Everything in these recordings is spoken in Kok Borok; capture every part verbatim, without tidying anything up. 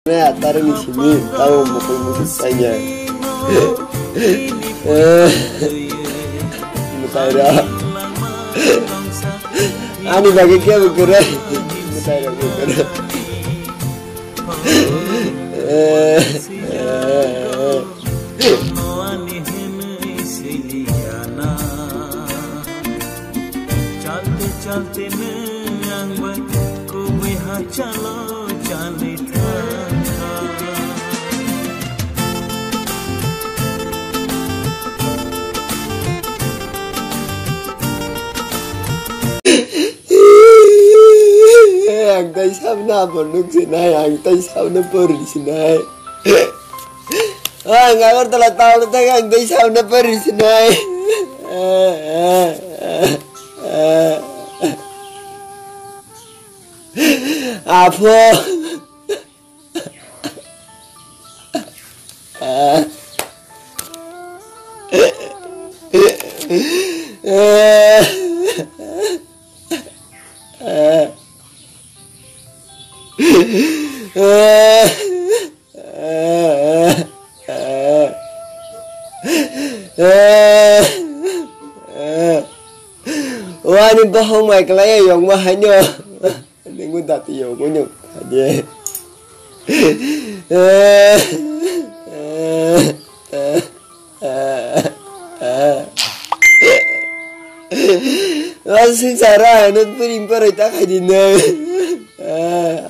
Atarni simi tamo mukul musuk tanya. Mutaira. Ani bagi kya bukura? Mutaira bukura. Chalte chalte nwng ang bai kubui hachalo chali thangkha. Ang tai sabna bo nuk sinai, ang tai sabna pori sinai. Ang Agartala town tang ang tei sauna pari sinai. Apo. Wani bohong mai kelai yong ma haino. Ningbo dati yong ma nyong kha de. Aswk sara ano pring parai ta khai di nai.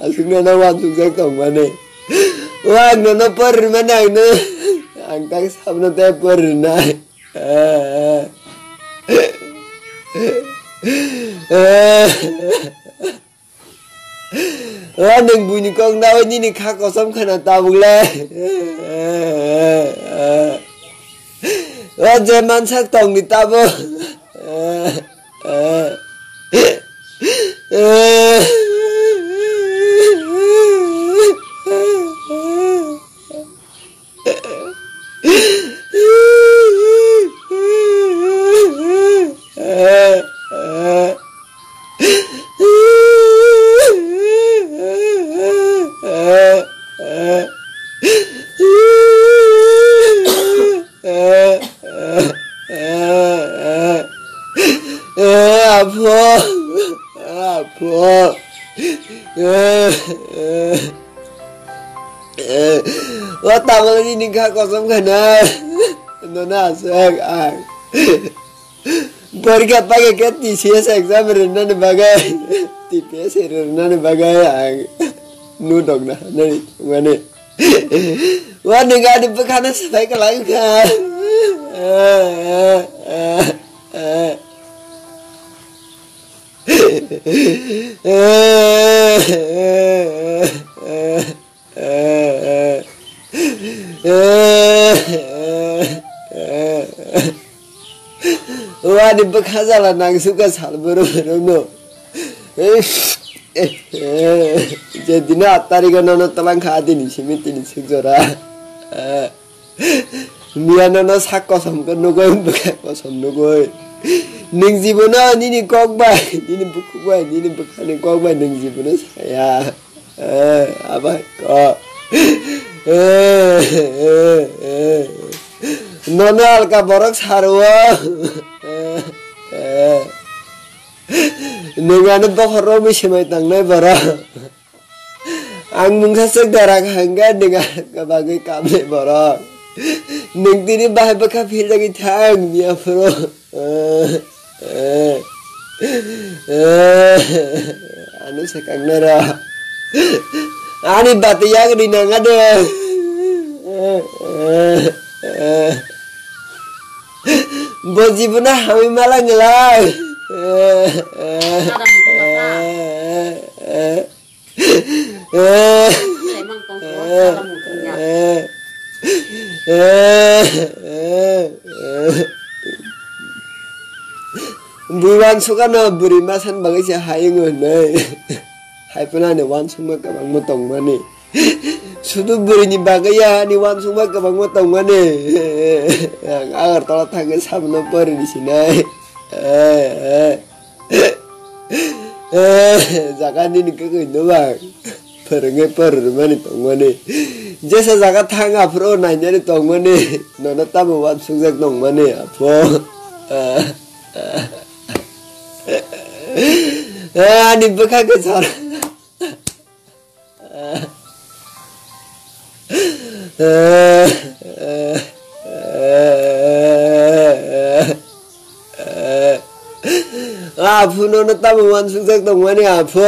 Aswk no no wansuk jak tong mani. Wak no no por mani ang no. Ang tak sabno te por nai. O nwng buini kok nawi nini kha kosom khana tabuk le. O je mansak tongni tabuk. Apo, apo. O tabuk nini kha kosom khana. Nono aswk ang. Porikha paikha khe T C S exam rwnani bagwi, T P S rwnani bagwi ang nudok na hanani thangmani. Wani gari bwkhano swbai kwlai wngkha. Wani bwkha jala nang sukha sal borok borok no. Je dino aat tarikh nono twlang kha tini simi tini sik jora. Miya nono sak kosom khe nugwi bwkha kosom nugwi. Nwng jibono nini kok bai nini bukhuk bai nini bwkhani kok bai nwng jibono saya. Eh, abai ko. Eh, eh, eh, eh. Nono alka borok sarwo. Eh, eh. Nwng ano bokhorok mui swmai tangnai borok. Ang mungsa swk dara kha hwnkhe nwng alka bagwi kamle borok. Nwng tini bahai bwkha philjagwi thang miya phuru. Ano swkang nai rw. Ani bati yak ri nang ade. Bo jibono hamwi mala nglai. Bui wansukano bwrwi masan bagwi se hai wngo hinwi. Hai phano ani wansukma kwbangma tongmani. Sudu bwrwini bagwi ya ani wansukma kwbangma tongmani. Ang Agartala thangwi sabono porini sinai. Jaga nini kwkwi nubang. Phwrwngwi porwrwmani tongmani. Jesa jaga thang aphuru nainani tongmani. Nono tamo uansukjak tongmani apho. Ani bwkha kwchar. Aphu nono tamo uansukjak tongmani aphu.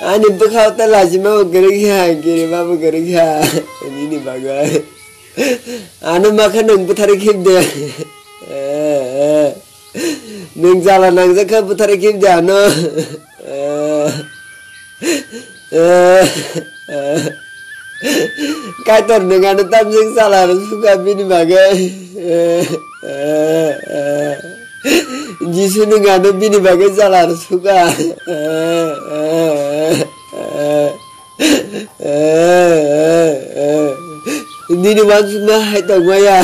Ani bwkha o ta lachima bo kwrwi kha, kirima bo kwrwi kha, nini bagwi. Ano ma khe nwng bwtharwi khibde. Nwng jala nangjak kha bwtharwi khibde ano. Kaitor nwng ano tamjak jala rw suka bini bagwi. Jisu nwng ano bini bagwi jala rw suka. Nini uansukma hai tongmaya.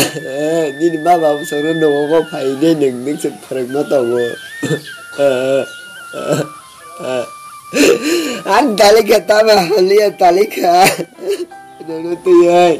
Nini baba bwskango nogo phai de nwng nwng se phwrwngma tongo. Ang talikha tama haliya talikha. Nono twi hai.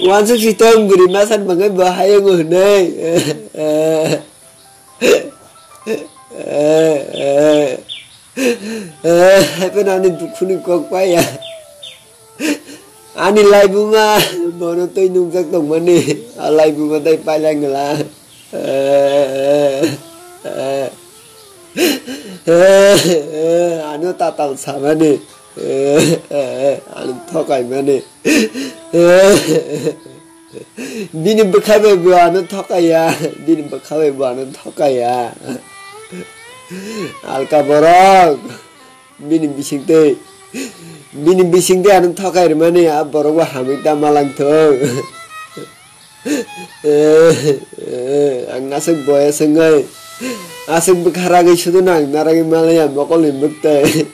Uansuk si tong bwrwi masa ni bagwi bo hayung hwnwi. Haikhe ani dukhuni kok paiya. Ani laibuma bono twi nukjak tongmani. A laibuma tai pailai ngwla. Ano tatal samani. Ano thokaimani. Bini bwkha bai bo ano thokaiya, bini bwkha bai bo ano thokaiya. Alka borok, bini bisingtwi, bini bisingtwi ano thokai rwmani a borok bo hamwi ta malangthung. Ang aswk boya swngwi, aswk bwkha ragwi sudu nang naragwi malaya mokolni mwktwi.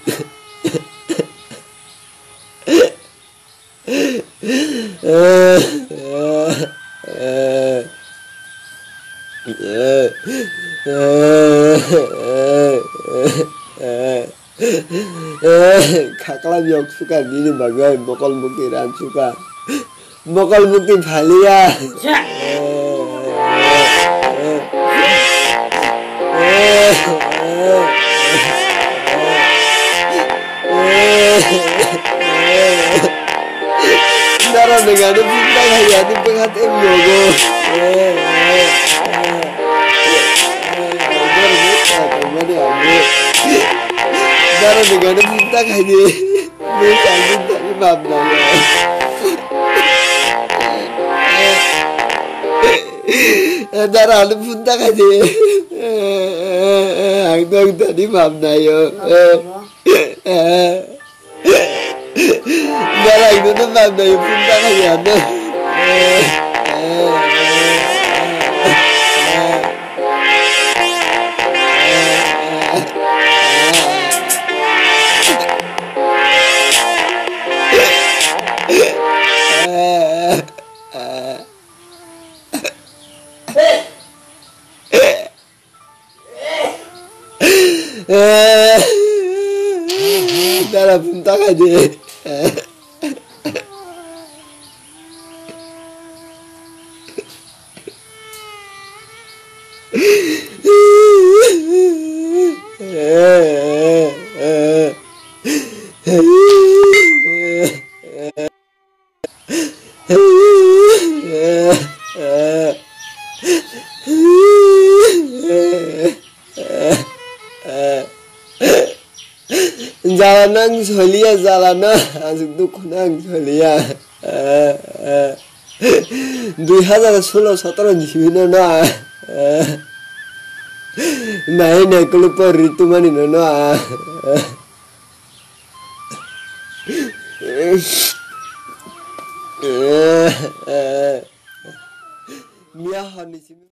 Khakla biyok suka nini bagwi mokol mukti ran suka. Mokol mukti phaliya. Dara nengani bukta khaya ni bwkha tei logo. Dara nengani bukta khaya ni bwkha ni bwkha ni bab na. Dara ani bukta khaya ni. Ang dong tani bab na yo. Dara ang dong bab na yo bukta khaya ni. Dara phone ta khai di. Jala no ang soliya, jala no. Aswk dukhu no ang soliya. Dui hazar solo sotoro ni simi no no. Nai nai kulupo ritu mani no no. Miya hor ni simi.